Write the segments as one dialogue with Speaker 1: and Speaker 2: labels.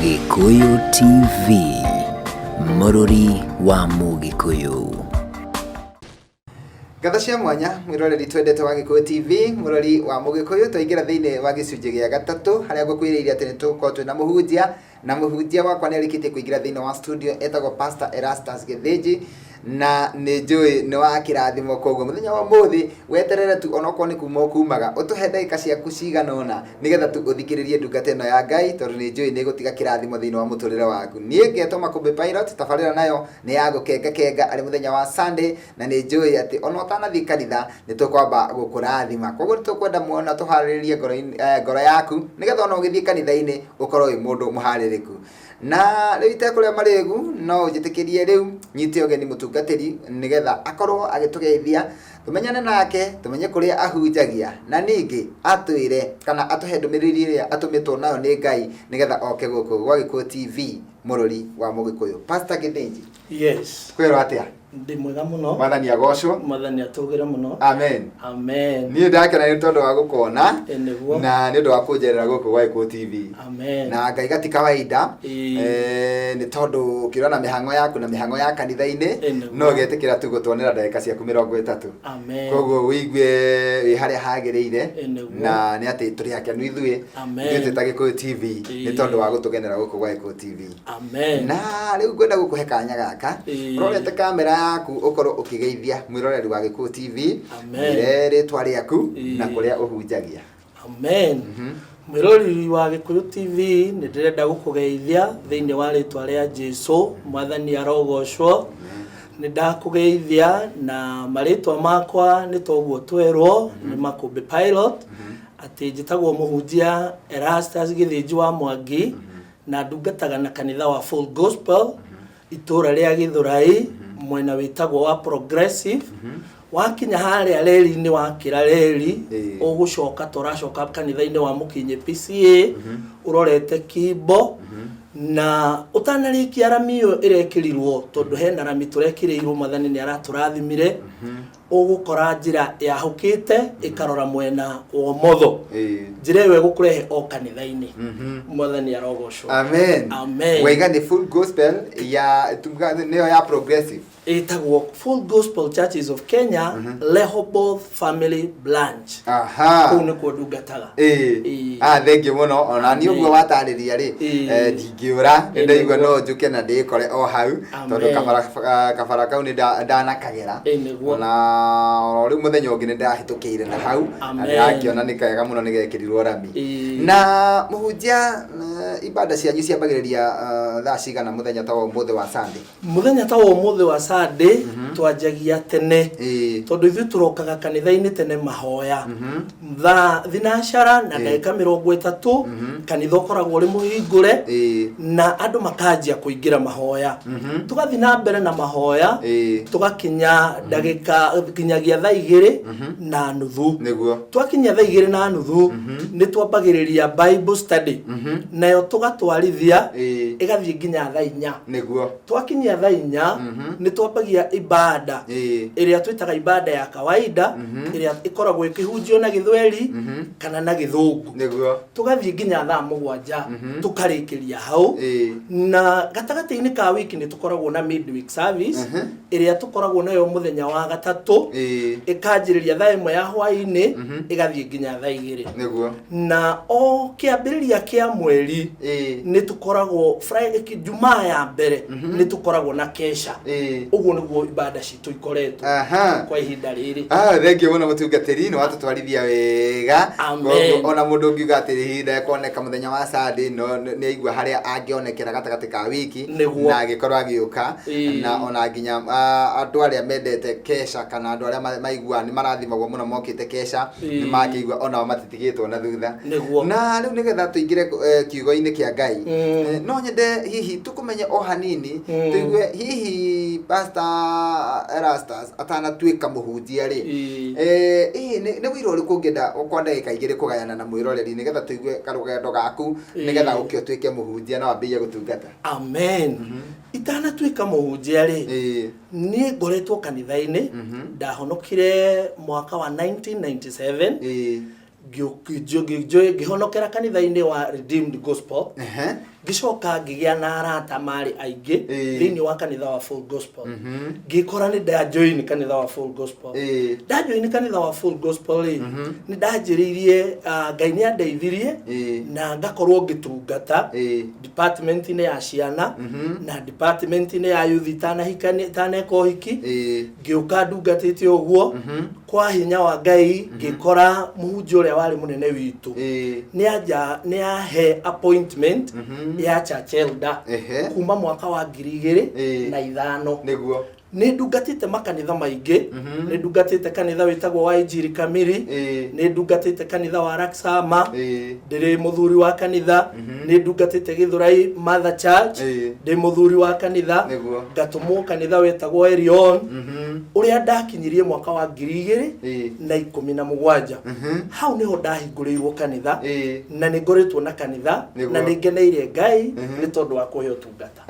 Speaker 1: Gĩkũyũ TV, mũrũri wa Mũgĩkũyũ.
Speaker 2: Ngatho cia mwanya mwĩroreri twendete wa Gĩkũyũ TV, mũrori wa Mũgĩkũyũ, twaingĩra thĩinĩ wa gĩcunjĩ gĩa gatatũ harĩa ngũkwĩrĩire atĩ nĩ tũgũkorwo twĩna mũhunjia, na mũhunjia wakwa nĩ arĩkĩtie kũingĩra thĩinĩ wa studio etagwo Pastor Erastus Gĩthĩnji, na nĩ njũĩ nĩ wa kĩrathimo. Koguo mũthenya wa ũmũthĩ weterere tu, onokorwo nĩ kuma ũkumaga, ũtũhe ndagĩka ciaku cigana ũna nĩgetha tu ũthikĩrĩrie ndungata ĩno ya Ngai, tondũ nĩ njũĩ nĩ ĩgũtiga kĩrathimo thĩinĩ wa mũtũrĩre waku. Niĩ ngetwo Makũmbĩ Pilot, tabarĩra nayo nĩ ya gũkenga kenga arĩ mũthenya wa Sunday, na nĩ njũĩ atĩ ona ũtanathiĩ kanitha nĩ tũkwamba gũkũrathima. Koguo nĩ tũkwenda muona tũharĩrĩrie ngoro yaku nĩgetha ona ũgĩthiĩ kanitha-inĩ ũkorwo wĩ mũndũ mũharĩrĩku. Na rĩu itekũrĩa marĩgu, no ũnjĩtĩkĩrie rĩu nyite ũgeni mũtungatĩri nĩgetha akorwo agĩtũgeithia, tũmenyane nake, tũmenye kũrĩa ahunjagia, na ningĩ atwĩre kana atũhe ndũmĩrĩri ĩrĩa atũmĩtwo nayo nĩ Ngai nĩgetha oke gũkũ gwa Gĩkũyũ TV, mũrũri wa Mũgĩkũyũ. Pastor Gĩthĩnji.
Speaker 3: Yes.
Speaker 2: Kwĩrwo atĩa?
Speaker 3: Ndĩ mwega mũno.
Speaker 2: Mwathani agocwo.
Speaker 3: Mwathani atũgĩre mũno.
Speaker 2: Amen.
Speaker 3: Amen.
Speaker 2: Niĩ ndakena nĩ tondũ wa gũkuona.
Speaker 3: Ĩ, nĩguo.
Speaker 2: Na nĩ ũndũ wa kũnjerera gũkũ gwa Gĩkũyũ TV.
Speaker 3: Amen.
Speaker 2: Na ngaiga ti kawaida.
Speaker 3: Ĩĩ.
Speaker 2: Nĩ tondũ ũkĩrora mĩhang'o yaku na mĩhang'o ya kanitha-inĩ,
Speaker 3: Ĩ, nĩguo.
Speaker 2: no ũgetĩkĩra tu gũtuonera ndagĩka ciaku 30.
Speaker 3: Amen.
Speaker 2: Koguo wĩigue wĩ harĩa hagĩrĩire.
Speaker 3: Ĩ, nĩguo.
Speaker 2: Na nĩ atĩ tũrĩ akenu ithuĩ.
Speaker 3: Amen.
Speaker 2: Ithuĩ twĩ ta Gĩkũyũ TV nĩ
Speaker 3: Ĩĩ.
Speaker 2: tondũ wa gũtũgenera gũkũ gwa Gĩkũyũ TV.
Speaker 3: Amen.
Speaker 2: Na rĩu ngwenda gũkũhe kanya gaka.
Speaker 3: Ĩĩ.
Speaker 2: Ũrorete kamera yaku ũkorwo ũkĩgeithia mwĩroreri wa Gĩkũyũ TV.
Speaker 3: Amen.
Speaker 2: Mwĩre rĩtwa rĩaku
Speaker 3: Ĩĩ.
Speaker 2: na kũrĩa ũhunjagia.
Speaker 3: Amen. Mwĩroreri wa Gĩkũyũ TV, nĩ ndĩrenda gũkũgeithia thĩinĩ wa rĩtwa rĩa Jesu. Mwathani arogocwo. Nĩ ndakũgeithia na marĩtwa makwa nĩ toguo twerwo nĩ Makũmbĩ Pilot, atĩ njĩtagwo mũhunjia Erastus Gĩthĩnji wa Mwangi, na ndungataga na kanitha wa Full Gospel, itũra rĩa Gĩthũrai, mwena wĩtagwo wa Progressive. Wakinya harĩa reri-inĩ, wakĩra reri, ũgũcoka tũracoka kanitha-inĩ wa Mũkinyĩ PCA, ũrorete Kimbo, na ũtanarĩkia rami ĩyo ĩrekĩrirwo, tondũ hena rami tũrekĩrĩirwo, Mwathani nĩ aratũrathimire, ũgũkora njĩra yahũkĩte ĩkarora mwena wa ũmotho. Njĩra ĩyo ĩgũkũrehe o kanitha-inĩ. Mwathani arogocwo.
Speaker 2: Amen.
Speaker 3: Amen.
Speaker 2: Waiga nĩ Full Gospel ya tuga nĩyo ya Progressive.
Speaker 3: Ĩtagwo Full Gospel Churches of Kenya, Rehoboth Family Branch. Kũu nĩkuo ndungataga.
Speaker 2: Ĩĩ. Ah, thengiũ mũno. Ona niĩ ũguo watarĩria rĩ, ndingĩũra, nĩ ndaigua no njũke na ndĩkore o hau, tondũ kabara kau nĩ ndanakagera.
Speaker 3: Ĩĩ, nĩguo.
Speaker 2: Ona o rĩu mũthenya ũngĩ nĩ ndahĩtũkĩire na hau, na ndĩrakĩona nĩ kega mũno nĩ gekĩrirwo rami. Na mũhunjia, ibada cianyu ciambagĩrĩria thaa cigana mũthenya ta wa ũmũthĩ wa Sunday?
Speaker 3: Mũthenya ta wa ũmũthĩ wa Sunday twanjagia tene, tondũ ithuĩ tũrokaga kanitha-inĩ tene mahoya thaa 9 na ndagĩka 30. Kanitha ũkoragwo ũrĩ mũhingũre na andũ makanjia kũingĩra mahoya. Tũgathiĩ na mbere na mahoya, tũgakinya ndagĩka kinyagia thaa 2:30. Twakinya thaa 2:30 nĩ twambagĩrĩria Bible study, nayo tũgatwarithia ĩgathiĩ nginya thaa 4. Twakinyia thaa 4 nĩ twambagia ibada ĩrĩa twĩtaga ibada ya kawaida, ĩrĩa ĩkoragwo ĩkĩhunjio na Gĩthweri kana na Gĩthũngũ. Tũgathiĩ nginya thaa 7, tũkarĩkĩria hau. Na gatagatĩ-inĩ ka wiki nĩ tũkoragwo na midweek service ĩrĩa tũkoragwo nayo mũthenya wa gatatũ, ĩkanjĩrĩria thaa 1 ya hwaĩ-inĩ, ĩgathiĩ nginya thaa 2. Na o kĩambĩrĩria kĩa mweri nĩ tũkoragwo Friday, Jumaa ya mbere nĩ tũkoragwo na kesha. Ũguo nĩguo ibada citũ ikoretwo kwa ihinda rĩrĩ.
Speaker 2: Ah, thengiũ mũno mũtungatĩri, nĩ watũtwarithia wega.
Speaker 3: Amen.
Speaker 2: Koguo ona mũndũ ũngiuga atĩ ihinda ĩkoneka mũthenya wa Sunday, no nĩ aigua harĩa angĩonekera gatagatĩ ka wiki na agĩkorwo agĩũka. Na ona nginya andũ arĩa mendete kesha kana andũ arĩa maiguaga nĩ marathimagwo mũno mokĩte kesha, nĩ makĩigua onao matitigĩtwo na thutha. Na rĩu nĩgetha tũingĩre kiugo-inĩ kĩa Ngai, no nyende hihi tũkũmenye o hanini, tũigue hihi Pastor Erastus atanatuĩka mũhunjia rĩ, hihi nĩ wĩra ũrĩkũ ũngĩenda kwa ndagĩka 2 kũgayana na mwĩroreri nĩgetha tũigue karũgendo gaku nĩgetha ũke ũtuĩke mũhunjia na wambĩrĩrie gũtungata?
Speaker 3: Amen. Itanatuĩka mũhunjia rĩ, niĩ ngoretwo kanitha-inĩ. Ndahonokire mwaka wa 1997, ngĩhonokera kanitha-inĩ wa Redeemed Gospel. Ngĩcoka ngĩgĩa na arata marĩ aingĩ thĩinĩ wa kanitha wa Full Gospel. Ngĩkora nĩ ndajoin kanitha wa Full Gospel. Ndajoin kanitha wa Full Gospel rĩ, nĩ ndanjĩrĩirie, Ngai nĩ andeithirie na ngakorwo ngĩtungata department-inĩ ya ciana na department-inĩ ya youth itanahikania, itaneka ũhiki. Ngĩũka ndungatĩte ũguo kwa hinya wa Ngai, ngĩkora mũhunjia ũrĩa warĩ mũnene witũ nĩ anja nĩ ahe appointment ya church elder kuma mwaka wa 2005. Nĩ ndungatĩte makanitha maingĩ. Nĩ ndungatĩte kanitha wĩtagwo wa Injiri Kamiri. Nĩ ndungatĩte kanitha wa Raksama, ndĩrĩ mũthuri wa kanitha. Nĩ ndungatĩte Gĩthũrai Mother Church, ndĩ mũthuri wa kanitha. Ngatũmwo kanitha wĩtagwo Elion, ũrĩa ndakinyirie mwaka wa 2017. Hau nĩho ndahingũrĩirwo kanitha na nĩ ngoretwo na kanitha na nĩ ngeneire Ngai nĩ tondũ wa kũhe ũtungata.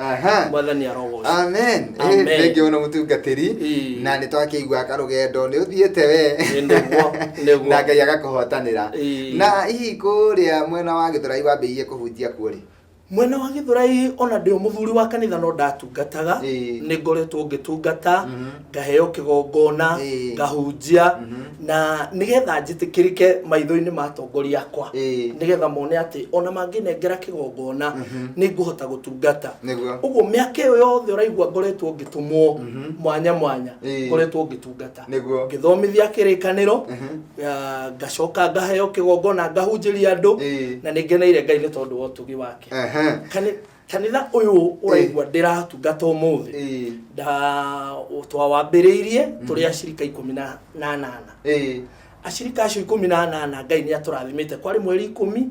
Speaker 3: Mwathani arogocwo.
Speaker 2: Amen.
Speaker 3: Amen.
Speaker 2: Thengiũ mũno mũtungatĩri. Na nĩ twakĩigua karũgendo nĩ ũthiĩte we.
Speaker 3: Ĩ, nĩguo, nĩguo.
Speaker 2: Na Ngai agakũhotanĩra. Na hihi kũrĩa mwena wa Gĩthũrai wambĩrĩirie kũhunjia kuo rĩ?
Speaker 3: Mwena wa Gĩthũrai ona ndĩ o mũthuri wa kanitha no ndatungataga. Nĩ ngoretwo ngĩtungata, ngaheo kĩgongona, ngahunjia, na nĩgetha njĩtĩkĩrĩke maitho-inĩ ma atongoria akwa, nĩgetha mone atĩ ona mangĩnengera kĩgongona nĩ ngũhota gũtungata. Ũguo mĩaka ĩyo yothe ũraigua ngoretwo ngĩtũmwo mwanya mwanya, ngoretwo ngĩtungata, ngĩthomithia kĩrĩkanĩro, ngacoka ngaheo kĩgongona ngahunjĩria andũ, na nĩ ngeneire Ngai nĩ tondũ wa ũtugi wake. Kanitha ũyũ ũraigua ndĩratungata ũmũthĩ, twawambĩrĩirie tũrĩ acirika 18. Acirika acio 18, Ngai nĩ atũrathimĩte. Kwarĩ mweri 10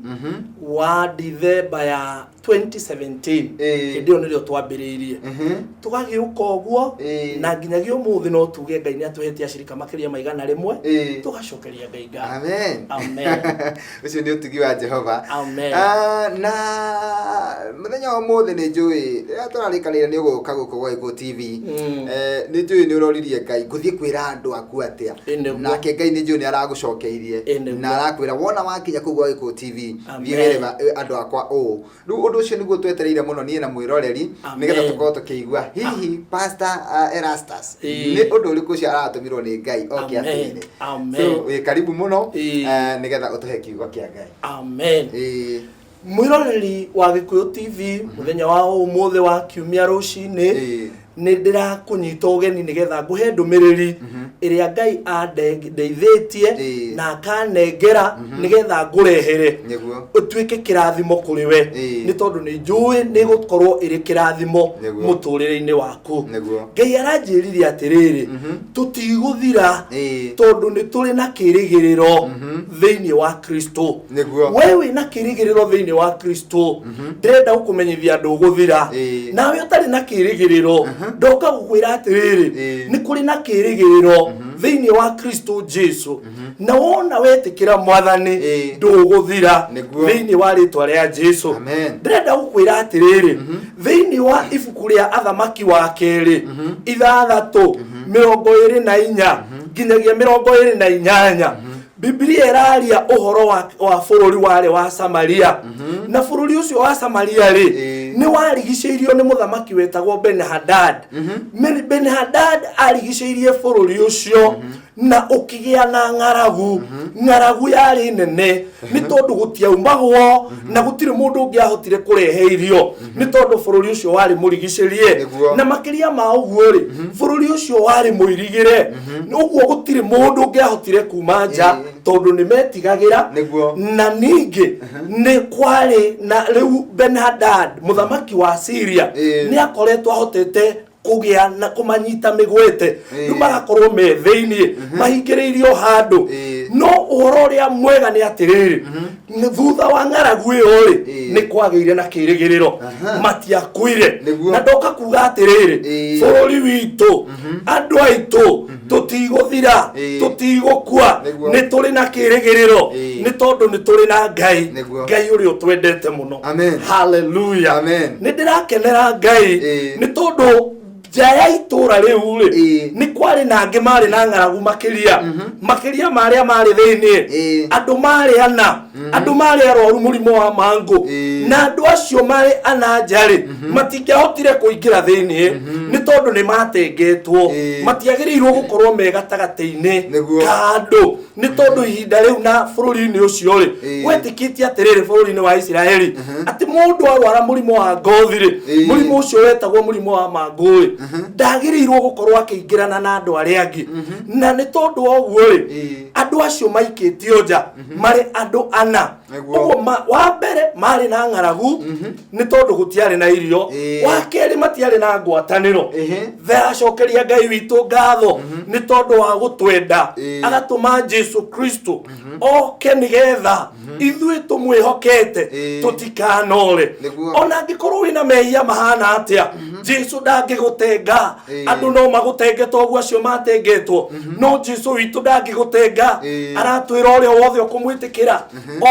Speaker 3: wa Dithemba ya 2017. Hĩndĩ ĩyo nĩrĩo twambĩrĩirie, tũgagĩũka ũguo, na nginyagia ũmũthĩ no tuge Ngai nĩ atũhete acirika makĩria ma 100. Tũgacokeria Ngai ngatho.
Speaker 2: Amen.
Speaker 3: Amen.
Speaker 2: Ũcio nĩ ũtugi wa Jehova.
Speaker 3: Amen.
Speaker 2: Na mũthenya wa ũmũthĩ nĩ njũĩ rĩrĩa tũrarĩkanĩire nĩ ũgũka gũkũ gwa Gĩkũyũ TV, nĩ njũĩ nĩ ũroririe Ngai ngũthiĩ kwĩra andũ aku atĩa.
Speaker 3: Ĩ, nĩguo.
Speaker 2: Nake Ngai nĩ njũĩ nĩ aragũcokeirie
Speaker 3: Ĩ, nĩguo.
Speaker 2: na arakwĩra wona wakinya kũu gwa Gĩkũyũ TV,
Speaker 3: Amen.
Speaker 2: thiĩ wĩre andũ akwa ũũ. Rĩu ũndũ ũcio nĩguo twetereire mũno niĩ na mwĩroreri,
Speaker 3: Amen.
Speaker 2: nĩgetha tũkorwo tũkĩigua hihi Pastor Erastus nĩ ũndũ ũrĩkũ ũcio aratũmirwo nĩ Ngai oke
Speaker 3: Amen.
Speaker 2: atwĩre.
Speaker 3: Amen.
Speaker 2: So wĩ karibu mũno, nĩgetha ũtũhe kiugo kĩa Ngai.
Speaker 3: Amen. Mwĩroreri wa Gĩkũyũ TV, mũthenya wa ũmũthĩ wa kiumia rũcinĩ, nĩ ndĩrakũnyita ũgeni nĩgetha ngũhe ndũmĩrĩri ĩrĩa Ngai andeithĩtie na akanengera nĩgetha ngũrehere ũtuĩke kĩrathimo kũrĩ we, nĩ tondũ nĩ njũĩ nĩ gũkorwo ĩrĩ kĩrathimo mũtũrĩre-inĩ waku. Ngai aranjĩrire atĩrĩrĩ, tũtigũthira tondũ nĩ tũrĩ na kĩrĩgĩrĩro thĩinĩ wa Kristo. We wĩna kĩrĩgĩrĩro thĩinĩ wa Kristo, ndĩrenda gũkũmenyithia ndũgũthira. Nawe ũtarĩ na kĩrĩgĩrĩro, ndoka gũkwĩra atĩrĩrĩ, nĩ kũrĩ na kĩrĩgĩrĩro thĩinĩ wa Kristo Jesu, na wona wetĩkĩra Mwathani ndũgũthira thĩinĩ wa rĩtwa rĩa Jesu.
Speaker 2: Amen.
Speaker 3: Ndĩrenda gũkwĩra atĩrĩrĩ, thĩinĩ wa ibuku rĩa Athamaki wa kerĩ 6 24 nginyagia 28, Biblia ĩraria ũhoro wa bũrũri warĩ wa Samaria, na bũrũri ũcio wa Samaria rĩ, nĩ warigicĩirio nĩ mũthamaki wetagwo Ben-Hadad. Ben-Hadad arigicĩirie bũrũri ũcio na ũkĩgĩa na ng'aragu. Ng'aragu yarĩ nene nĩ tondũ gũtiaumagwo na gũtirĩ mũndũ ũngĩahotire kũrehe irio nĩ tondũ bũrũri ũcio warĩ mũrigicĩrie. Na makĩria ma ũguo rĩ, bũrũri ũcio warĩ mũirigĩre, ũguo gũtirĩ mũndũ ũngĩahotire kuma nja tondũ nĩ metigagĩra. Na ningĩ nĩ kwarĩ na rĩu Ben-Hadad mũthamaki wa Syria nĩ akoretwo ahotete kũgĩa na kũmanyita mĩgwete, rĩu magakorwo me thĩiniĩ mahingĩrĩirio handũ. No ũhoro ũrĩa mwega nĩ atĩrĩrĩ, thutha wa ng'aragu ĩyo rĩ, nĩ kwagĩire na kĩrĩgĩrĩro, matiakuire. Na ndoka kuga atĩrĩrĩ, bũrũri witũ, andũ aitũ, tũtigũthira, tũtigũkua. Nĩ tũrĩ na kĩrĩgĩrĩro nĩ tondũ nĩ tũrĩ na Ngai, Ngai ũrĩa ũtwendete mũno.
Speaker 2: Amen.
Speaker 3: Hallelujah.
Speaker 2: Amen.
Speaker 3: Nĩ ndĩrakenera Ngai nĩ tondũ Nja ya itũra rĩu rĩ, nĩ kwarĩ na angĩ marĩ na ng'aragu makĩria, makĩria ma arĩa marĩ thĩinĩ. Andũ marĩ ana, andũ marĩ arwaru mũrimũ wa mangũ. Na andũ acio marĩ ana nja rĩ, matingĩahotire kũingĩra thĩinĩ nĩ tondũ nĩ matengetwo. Matiagĩrĩirwo gũkorwo me gatagatĩ-inĩ ka andũ, nĩ tondũ ihinda rĩu na bũrũri-inĩ ũcio rĩ, gwetĩkĩtie atĩrĩrĩ, bũrũri-inĩ wa Isiraeli, atĩ mũndũ arwara mũrimũ wa ngothi rĩ, mũrimũ ũcio wetagwo mũrimũ wa mangũ rĩ, ndagĩrĩirwo gũkorwo akĩingĩrana na andũ arĩa angĩ. Na nĩ tondũ wa ũguo rĩ, andũ acio maikĩtio nja marĩ andũ ana. Ũguo wa mbere marĩ na ng'aragu nĩ tondũ gũtiarĩ na irio. Wa kerĩ, matiarĩ na ngwatanĩro. Theracokeria Ngai witũ ngatho nĩ tondũ wa gũtwenda, agatũma Jesu Kristo oke nĩgetha ithuĩ tũmwĩhokete tũtikanore. Ona angĩkorwo wĩna mehia mahana atĩa, Jesu ndangĩgũtenga. Andũ no magũtenge toguo acio matengetwo, no Jesu witũ ndangĩgũtenga. Aratwĩra ũrĩa wothe ũkũmwĩtĩkĩra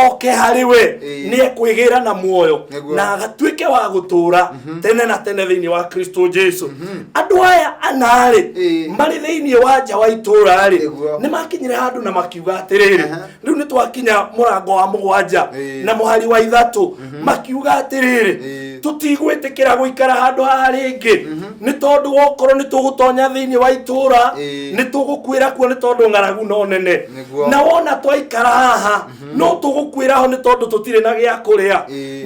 Speaker 3: oke harĩ we, nĩ ekwĩgĩra na muoyo na agatuĩke wa gũtũũra tene na tene thĩinĩ wa Kristo Jesu. Andũ aya ana-rĩ, marĩ thĩinĩ wa nja wa itũũra-rĩ, nĩ makinyire handũ na makiuga atĩrĩrĩ, rĩu nĩ twakinya mũrango wa 7 na mũhari wa 3, makiuga atĩrĩrĩ, tũtigwĩtĩkĩra gũikara handũ haha rĩngĩ, nĩ tondũ wokorwo nĩ tũgũtonya thĩinĩ wa itũũra, nĩ tũgũkuĩra kuo, nĩ tondũ ng'aragu no nene. Na wona twaikara haha, no tũgũkuĩra ho, nĩ tondũ tũtirĩ na gĩa kũrĩa.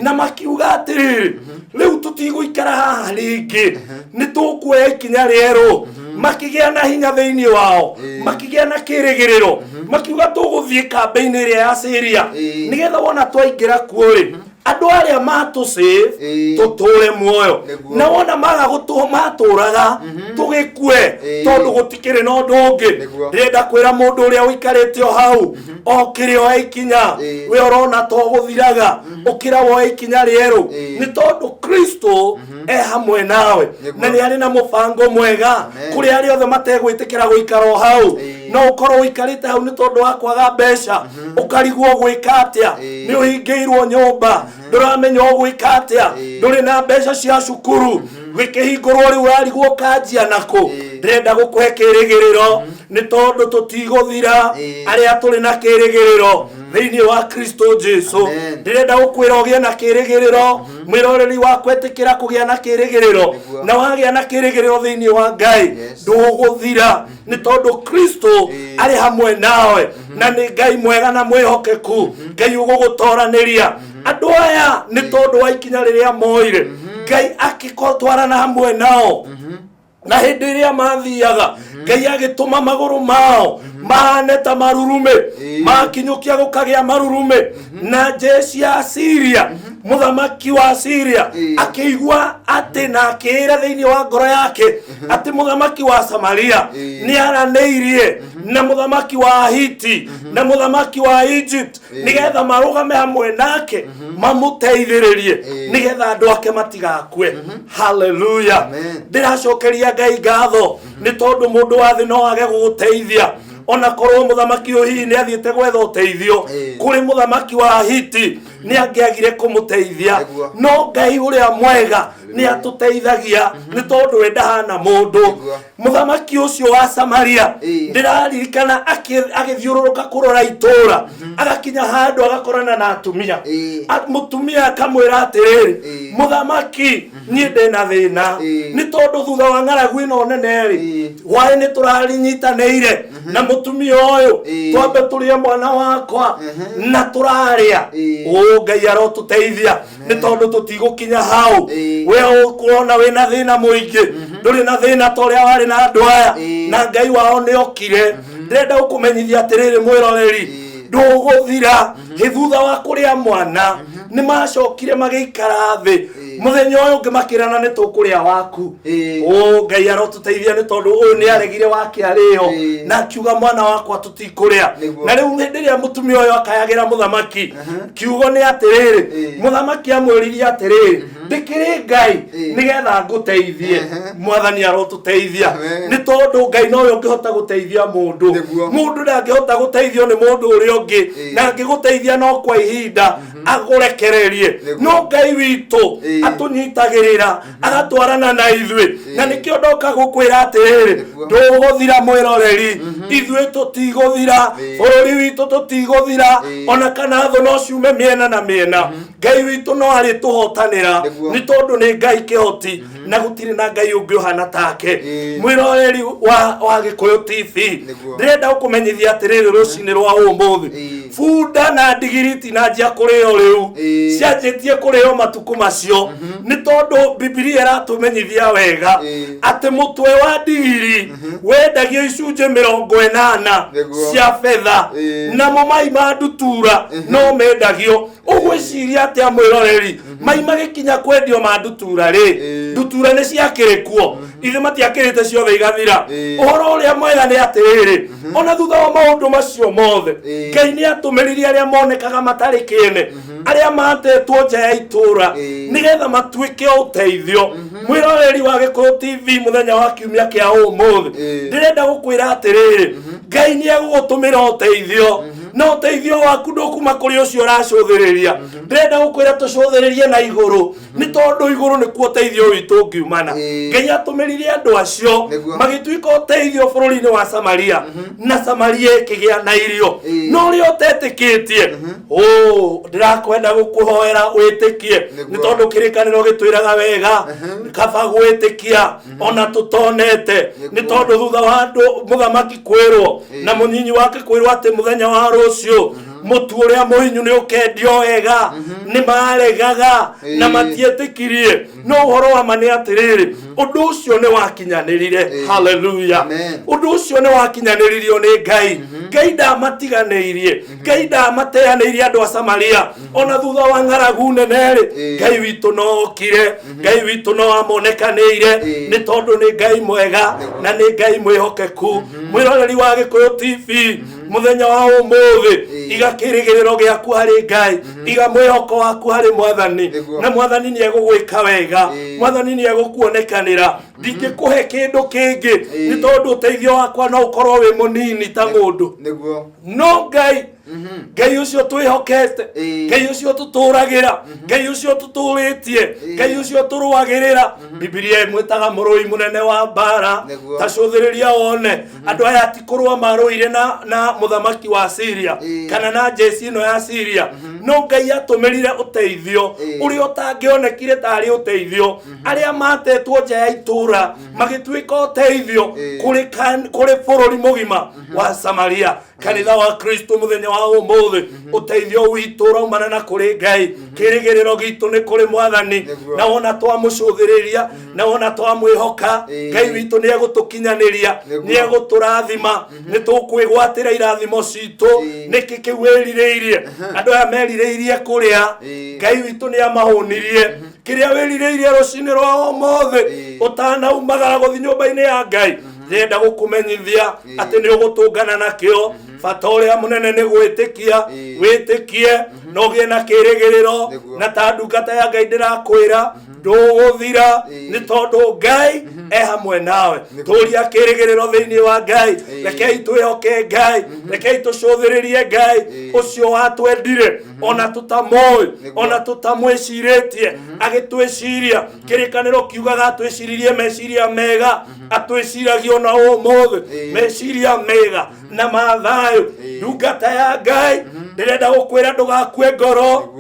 Speaker 3: Na makiuga atĩrĩrĩ, rĩu tũtigũikara haha rĩngĩ, nĩ tũkuoya ikinya rĩerũ. Makĩgĩa na hinya thĩinĩ wao, makĩgĩa na kĩrĩgĩrĩro, makiuga tũgũthiĩ kambĩ-inĩ ĩrĩa ya Syria, nĩgetha wona twaingĩra kuo rĩ, andũ arĩa matũ-save, tũtũre muoyo. Na wona maga gũtũ matũraga, tũgĩkue, tondũ gũtikĩrĩ na ũndũ ũngĩ. Ndĩrenda kwĩra mũndũ ũrĩa ũikarĩte o hau, okĩre oe ikinya. We ũrona to gũthiraga, ũkĩra woe ikinya rĩerũ, nĩ tondũ Kristo e hamwe nawe na nĩ arĩ na mũbango mwega. Kũrĩ arĩa othe mategwĩtĩkĩra gũikara o hau, no ũkorwo ũikarĩte hau nĩ tondũ wa kwaga mbeca, ũkarigwo gwĩka atĩa, nĩ ũhingĩirwo nyũmba, ndũramenya ũgwĩka atĩa, ndũrĩ na mbeca cia cukuru, gĩkĩhingũrwo rĩu ũrarigwo kanjia nakũ. Ndĩrenda gũkũhe kĩrĩgĩrĩro, nĩ tondũ tũtigũthira arĩa tũrĩ na kĩrĩgĩrĩro thĩinĩ wa Kristo Jesu. Ndĩrenda gũkwĩra ũgĩe na kĩrĩgĩrĩro, mwĩroreri wa kwetĩkĩra kũgĩa na kĩrĩgĩrĩro. Na wagĩa na kĩrĩgĩrĩro thĩinĩ wa Ngai, ndũgũthira, nĩ tondũ Kristo arĩ hamwe nawe, na nĩ Ngai mwega na mwĩhokeku, Ngai ũgũgũtoranĩria. Andũ aya, nĩ tondũ wa ikinya rĩrĩa moire, Ngai akĩtwarana hamwe nao, na hĩndĩ ĩrĩa mathiaga, Ngai agĩtũma magũrũ mao mahane ta marurume. Makinyũkia gũkagĩa marurume, na jeshi ya Siria, mũthamaki wa Siria akĩigua atĩ na akĩĩra thĩinĩ wa ngoro yake atĩ mũthamaki wa Samaria nĩ aranĩirie na mũthamaki wa Hiti na mũthamaki wa Egypt, nĩgetha marũgame hamwe nake mamũteithĩrĩrie, nĩgetha andũ ake matigakue. Haleluya!
Speaker 2: Amen.
Speaker 3: Ndĩracokeria Ngai ngatho, nĩ tondũ mũndũ wa thĩ no age gũgũteithia. Ona korwo mũthamaki ũyũ hihi nĩ athiĩte gwetha ũteithio kũrĩ mũthamaki wa Hiti, nĩ angĩagire kũmũteithia. No Ngai ũrĩa mwega nĩ atũteithagia, nĩ tondũ we ndahana mũndũ. Mũthamaki ũcio wa Samaria, ndĩraririkana agĩthiũrũrũka kũrora itũũra, agakinya handũ agakorana na atumia. Mũtumia akamwĩra atĩrĩrĩ, mũthamaki, niĩ ndĩna thĩna, nĩ tondũ thutha wa ng'aragu ĩno nene rĩ, hwaĩ nĩ tũrarinyitanĩire na mũtumia ũyũ, twambe tũrĩe mwana wakwa na tũrarĩa. Ũ Ngai arotũteithia, nĩ tondũ tũtigũkinya hau. We ũkuona wĩna thĩna mũingĩ, ndũrĩ na thĩna ta ũrĩa warĩ na andũ aya, na Ngai wao nĩ okire. Ndĩrenda gũkũmenyithia atĩrĩrĩ, mwĩroreri, ndũgũthira. Hĩ thutha wa kũrĩa mwana, nĩ macokire magĩikara thĩ. Mũthenya ũyũ ũngĩ makĩrana, nĩ tũkũrĩa waku. Ũ Ngai arotũteithia, nĩ tondũ ũyũ nĩ aregire wake arĩo, na akiuga mwana wakwa tũtikũrĩa. Na rĩu hĩndĩ ĩrĩa mũtumia ũyũ akayagĩra mũthamaki, kiugo nĩ atĩrĩrĩ, mũthamaki amwĩririe atĩrĩrĩ, ndĩkĩrĩ Ngai nĩgetha ngũteithie? Mwathani arotũteithia,
Speaker 2: Amen.
Speaker 3: nĩ tondũ Ngai nowe ũngĩhota gũteithia mũndũ. Mũndũ ndangĩhota gũteithio nĩ mũndũ ũrĩa ũngĩ, na angĩgũteithia no kwa ihinda. Agũrekererie.
Speaker 2: Nĩguo.
Speaker 3: No Ngai witũ atũnyitagĩrĩra, agatwarana na ithuĩ, na nĩkĩo ndoka gũkwĩra atĩrĩrĩ, ndũgũthira mwĩroreri, ithuĩ tũtigũthira, bũrũri witũ tũtigũthira, ona kana thũ no ciume mĩena na mĩena, Ngai witũ no arĩtũhotanĩra, nĩ tondũ nĩ Ngai kĩhoti na gũtirĩ na Ngai ũngĩ ũhana take. Mwĩroreri wa Gĩkũyũ TV, ndĩrenda gũkũmenyithia atĩrĩrĩ, rũcinĩ rwa ũmũthĩ, bunda na ndigiri itinanjia kũrĩo rĩu, cianjĩtie kũrĩo matukũ macio, nĩ tondũ Bibilia ĩratũmenyithia wega atĩ mũtwe wa ndigiri wendagio icunjĩ 80 cia betha, namo mai ma ndutura no mendagio. Ũgwĩciria atĩa, mwĩroreri, mai magĩkinya kwendio ma ndutura rĩ? Ndutura nĩ ciakĩrĩ kuo, ithe matiakĩrĩte ciothe igathira. Ũhoro ũrĩa mwega nĩ atĩrĩrĩ, ona thutha wa maũndũ macio mothe, Ngai nĩ atũmĩrire arĩa monekaga matarĩ kĩene, arĩa matetwo nja ya itũũra, nĩgetha matuĩke ũteithio. Mwĩroreri wa Gĩkũyũ TV, mũthenya wa kiumia kĩa ũmũthĩ, ndĩrenda gũkwĩra atĩrĩrĩ, Ngai nĩ egũgũtũmĩra ũteithio, na ũteithio waku ndũkuma kũrĩ ũcio ũracũthĩrĩria. Ndĩrenda gũkwĩra tũcũthĩrĩrie na igũrũ, nĩ tondũ igũrũ nĩkuo ũteithio witũ ũngiumana. Ngai atũmĩrire andũ acio, magĩtuĩka ũteithio bũrũri-inĩ wa Samaria, na Samaria ĩkĩgĩa na irio. No ũrĩa ũtetĩkĩtie, ũ ndĩrakwenda gũkũhoera wĩtĩkie, nĩ tondũ kĩrĩkanĩro gĩtwĩraga wega kaba gwĩtĩkia ona tũtonete, nĩ tondũ thutha wa andũ mũthamaki kwĩrwo na mũnyinyi wake kwĩrwo atĩ mũthenya wa rũciũ mũtu ũrĩa mũhinyu nĩ ũkendio wega, nĩ maregaga na matietĩkirie. No ũhoro wa ma nĩ atĩrĩrĩ, ũndũ ũcio nĩ wakinyanĩrire. Haleluya.
Speaker 2: Amen.
Speaker 3: Ũndũ ũcio nĩ wakinyanĩririo nĩ Ngai. Ngai ndamatiganĩirie, Ngai ndamateanĩirie andũ a Samaria ona thutha wa ng'aragu nene rĩ. Ngai witũ no okire, Ngai witũ no amonekanĩire, nĩ tondũ nĩ Ngai mwega na nĩ Ngai mwĩhokeku. Mwĩroreri wa Gĩkũyũ TV, mũthenya wa ũmũthĩ, iga kĩrĩgĩrĩro gĩaku harĩ Ngai, iga mwĩhoko waku harĩ Mwathani, na Mwathani nĩ egũgwĩka wega. Mwathani nĩ egũkuonekanĩra. Ndingĩkũhe kĩndũ kĩngĩ, nĩ tondũ ũteithio wakwa no ũkorwo wĩ mũnini ta mũndũ, no Ngai, Ngai ũcio twĩhokete, Ngai ũcio tũtũragĩra, Ngai ũcio tũtũrĩtie, Ngai ũcio tũrũagĩrĩra, Bibilia ĩmwĩtaga mũrũi mũnene wa mbara. Ta cũthĩrĩria wone, andũ aya ti kũrũa marũire na mũthamaki wa Syria kana na jeshi ĩno ya Syria, no Ngai atũmĩrire ũteithio ũrĩa ũtangĩonekire tarĩ ũteithio, arĩa matetwo nja ya itũra magĩtuĩka ũteithio kũrĩ bũrũri mũgima wa Samaria. Kanitha wa Kristo, mũthenya wa ũmũthĩ, ũteithio witũ ũraumana na kũrĩ Ngai. Kĩrĩgĩrĩro gitũ nĩ kũrĩ Mwathani, na wona twamũcũthĩrĩria na wona twamwĩhoka, Ngai witũ nĩ egũtũkinyanĩria, nĩ egũtũrathima, nĩ tũkwĩgwatĩra irathimo citũ. Nĩkĩ kĩu wĩrirĩirie? Andũ aya merirĩirie kũrĩa, Ngai witũ nĩ amahũnirie. Kĩrĩa wĩrirĩirie rũcinĩ rwa ũmũthĩ, ũtanaumagara gũthiĩ nyũmba-inĩ ya Ngai, ndĩrenda gũkũmenyithia atĩ nĩ ũgũtũngana nakĩo. Bata ũrĩa mũnene nĩ gwĩtĩkia. Wĩtĩkie na ũgĩe na kĩrĩgĩrĩro. Na ta ndungata ya Ngai ndĩrakwĩra, ndũgũthira, nĩ tondũ Ngai e hamwe nawe. Tũria kĩrĩgĩrĩro thĩinĩ wa Ngai. Rekei twĩhoke Ngai, rekei tũcũthĩrĩrie Ngai ũcio watwendire ona tũtamoĩ, ona tũtamwĩcirĩtie, agĩtwĩciria. Kĩrĩkanĩro kiugaga atwĩciririe meciria mega, atwĩciragia ona ũmũthĩ meciria mega na mathayũ. Ndungata ya Ngai, ndĩrenda gũkwĩra ndũgakue ngoro.